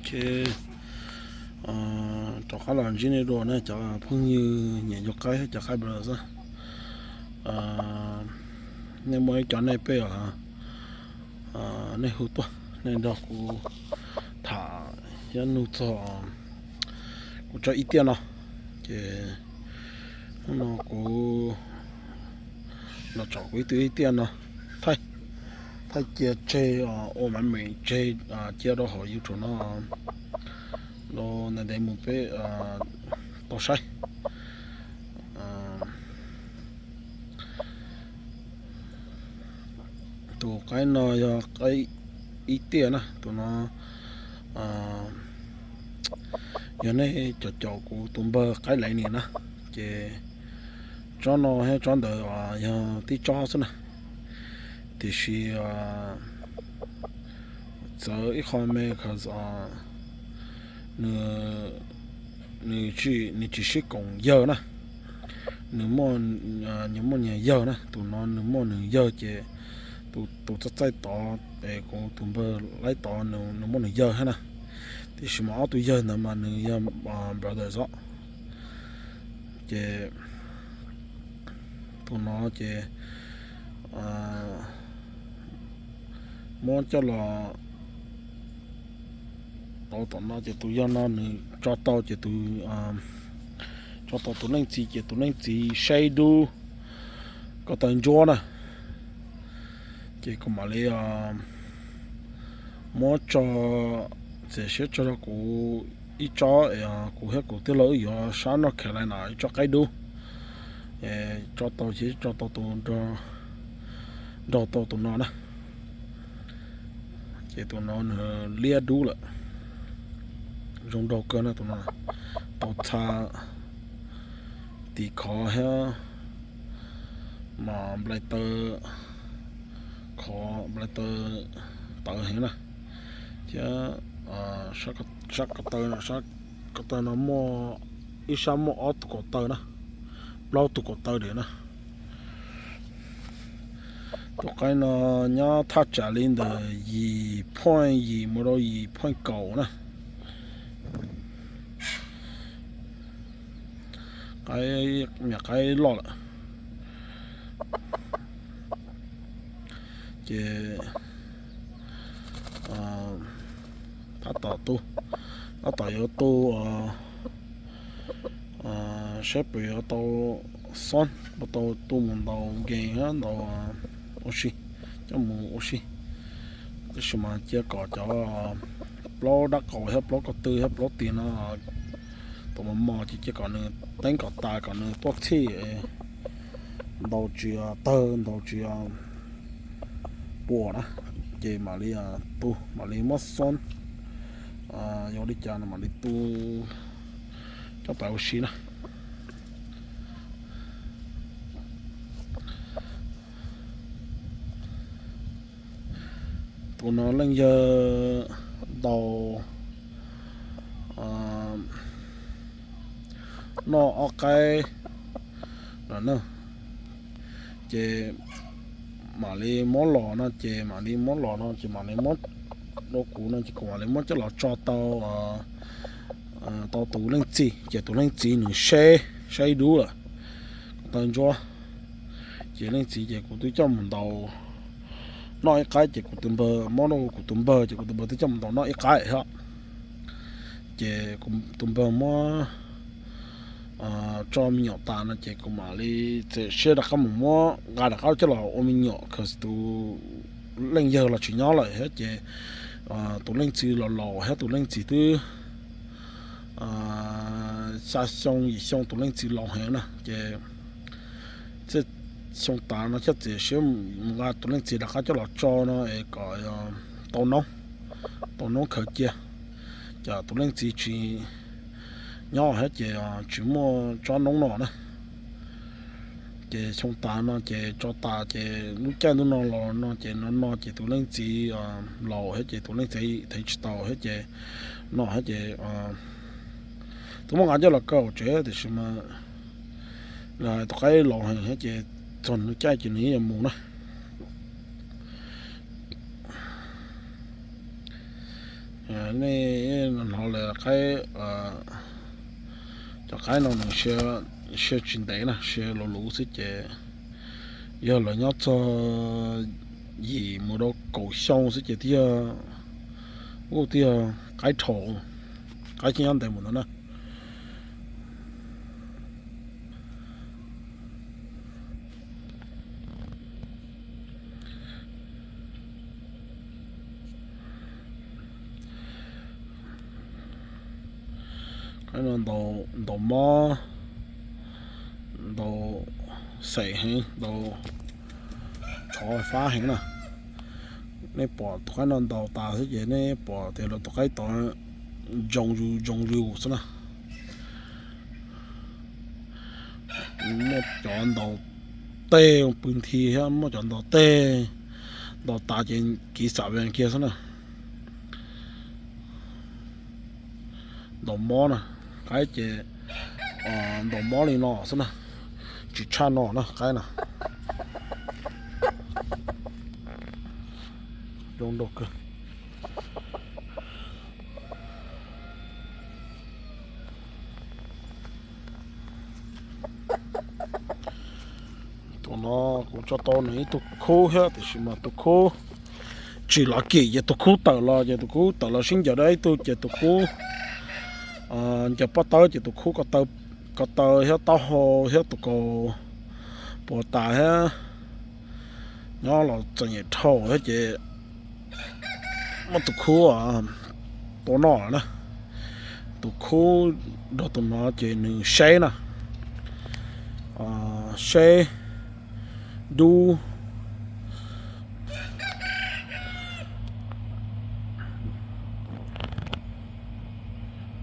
Ces rov qab los ntsib nej dua na cov phooj ywg nyiam yuav qaib thiab cov qaib blur xwb. Nej muaj ib co nej pej os, nej hu tuaj, nej nrog kuv tham thiab nug txog kuv tsob ib tiaj no. Ces hnub no kuv los tsom kuv ib tug ib tiaj no, thaij, thaij cia tseg, ua maiv meem tseg cia rau hauv YouTube no rau ntev ntev mus peb tau saib. Tus qaib no yog qaib ib tiaj na, tus no yog nej caum caum kuv tus npawg qaib laiv ni na, ces tsob no thiab tsob ntawd yog tib tsob xwb na. Tiam sis txawv ib qho me, nws, nws tsis sib koom yawg na, nws muaj, nyias muaj nyias yawg na. Tus no nws muaj nws yawg ces tus txaij txaij tod es kuv tus npawg laib tod nws muaj nws yawg thiab na. Tiam sis mas ob tug yawg ntawd mas nws yog brother xwb. Ces tus no ces muab coj los tau tom no ces tus yawg no nws tso tau ces tus, tso tau tus leej txiv ces tus leej txiv saib dub ko taw ntsuab na. Ces kuv mam li muab tso, txiav siab tso rau kuv ib tsob, kuv thiab kuv tij laug wb yuav sab North Carolina ib tsob qaib dub. Tso tau ces tso tau tus, nrog tau tus no na. Ces tus no nws liab dub lawm, zoo nraug kawg na tus no, tau txha tim khov thiab mas nplai taw, khov nplai taw tawv heev na. Thiab sab ko taw, sab ko taw no muaj, ib sab muaj ob tug kaum taw na, plaub tug kaum taw diam na. Tus qaib no nyob thaj tsam li ntawm yim point yim mus rau yim point kaum na. Qaib, me qaib loj lawm. Ces tab tom tu, tab tom yuav tu saib puas yuav tau xob, puas tau tu mus ntaus game thiab ntaus ua si, coj mus ua si. Tab sis mas cia kom cov plaub dab qau thiab plaub ko tw thiab plaub ti no, tus mos mos ces cia kom nws teeb kom tas kom nws tuaj txhij, ntaus tsis tawg ntaus tsis puas na, ces mam li tu mam li muab xob, yuav li cas no mam li tu coj pais ua si na. Tus no leej yawg ntaus noj ob qaib no na, ces mam li muab los no ces mam li muab los no ces mam li muab rau kuv no ces kuv mam li muab coj los tso tau, tau tus leej txiv ces tus leej txiv nws seb, seb dub lawm, ko taw ntsuab. Ces leej txiv ces kuv twb coj mus ntaus noj ib qaib ces kuv tus npawg muab rau kuv tus npawg ces kuv tus npawg twb coj mus ntaus noj ib qaib thiab. Ces kuv tus npawg muab tso me nyuam tas no ces kuv mam li txiav siab rov qab mus muab nqa rov qab coj los ua me nyuam, cos tus leej yawg los tsis nyob lawm thiab ces tus leej txiv los laus thiab tus leej txiv twb xya xyoo yim xyoo, tus leej txiv laus heev na ces txij xyoo tas no thiaj txiav siab mus nqa tus leej txiv rov qab coj los tso no es kom tau noob, tau noob khaws cia. Ces tus leej txiv tsis nyob thiab ces tsis muaj tsob noob no na. Ces xyoo tas no ces tso tas ces lub caij ntuj no los no ces no no ces tus leej txiv laus thiab ces tus leej txiv thev tsis tau thiab ces no thiab ces twb muab nqa coj los kaw hauv tsev tiam sis mas tus qaib laus heev thiab ces txog nws caij ces nws yuav mus na. Nej hnov lawm qaib, cov qaib no nws sia tsis ntev na, sia luv luv xwb ces yog lawv nyob txog yim mus rau kaum xyoo xwb ces twb yog, kuj twb yog qaib dhau, qaib cov nyob ntev mus ntawd na. Qaib no ntaus mob, ntaus xeem heev, ntaus tshov fab heev na. Nej pom tus qaib no ntaus tas xwb ces nej pom tias lawv tus qaib tod ntsoos zus ntsoos zus xwb na. Muaj cov ntaus teg pw nthi thiab muaj cov ntaus teg, ntaus tas ces kiv xam vees kiag xwb na. Ntaus mob na, qaib ces ntaus mob li no xwb na, tsis tshaj no na qaib na. Zoo nraug kawg. Tus no kuv tso tau nws ib tug khub thiab tiam sis mas tus khub tsis lov kim ces tus khub tawm los ces tus khub tawm los sib ncaws dab ib tug ces tus khub ncaws pob tawb ces tus khub ko taw thiab taub hau thiab tus kaus puas tas thiab nyob los txom nyem dhau thiab ces muab tus khub tua noj lawm na. Tus khub nrog tus no ces nws seb na, seb dub.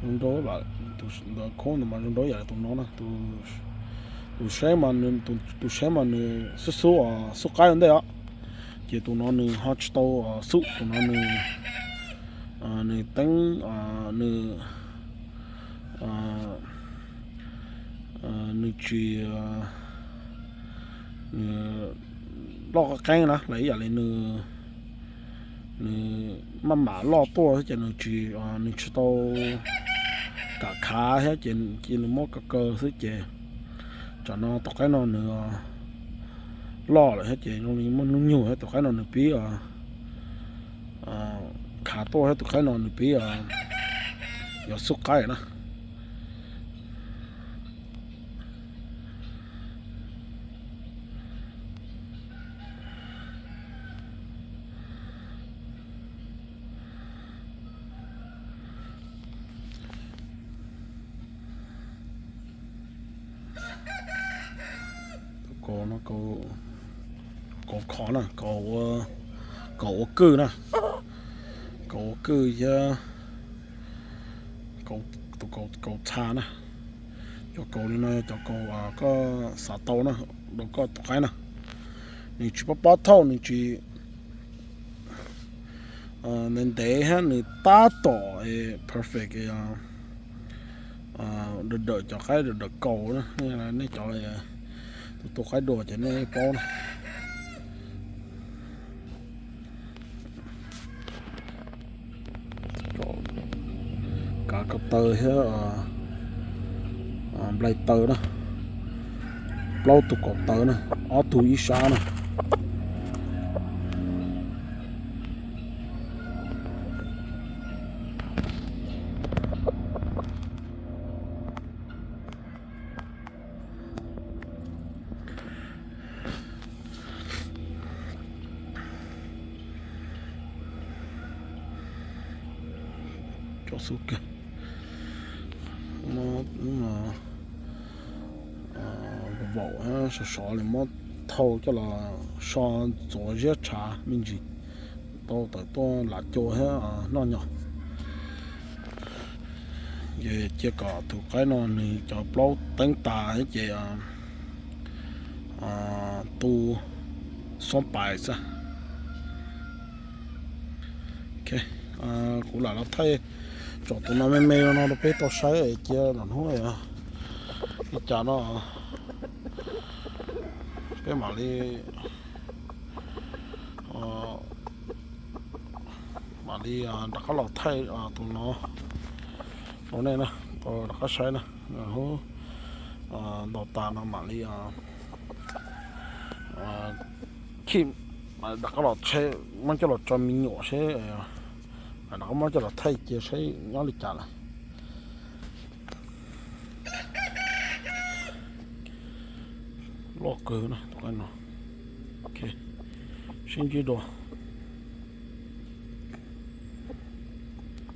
Ntau, tus khub ntawd mas zoo nraug yam li tus no na. Tus seb, tus seb mas nws xub xub, xub qaib ua ntej os. Ces tus no nws ho tsis tau xub, tus no nws, nws teeb, nws, nws tsis, nws loj qeeb na, los ib yam li nws, nws maj mam loj tuaj thiab ces nws tsis, nws tsis tau kam khav thiab ces cia nws muab kaw kaw xwb ces tsam no tus qaib no nws loj lawm thiab ces zoo li muaj hnub nyoog thiab tus qaib no nws pib khav tuaj thiab tus qaib no nws pib yuav xub qaib na. Tus kaus no, kaus khov na, kaus ua kwj na, kaus ua kwj thiab tus kaus txha na. Cov kaus li no yog cov kaus koj xav tau na, rau koj tus qaib na. Nws tsis pob pob thauj, nws tsis ntev ntev thiab nws tab tom perfect, dawm dawm cov qaib dawm dawm kaus na. Nej cov tus tu qaib dua ces nej paub na. Kav ko taw thiab nplai taw na, plaub tug kaus taw na, ob tug ib sab na. Cov xub kawg, vaum sov sov li muab thau coj los so ntxuav ziab tshav me ntsis tau tawm tuaj lam cua thiab noj nyom. Ces cia kom tus qaib no nws cov plaub teeb tas ces tu xob pais xwb. Kuv lam los thaij tsom tus no me me no rau peb tau saib cia lwm hnub li cas no peb mam li mam Li rov qab los thaij tus no rau nej na, rov qab saib na. Hub, ntaus tas no mam li khij, rov qab los tsheb, muab coj los tso me nyuam seb, rov qab muab coj los thaij cia seb nyob li cas lawm. Loj kawg no, sib ntsib dua.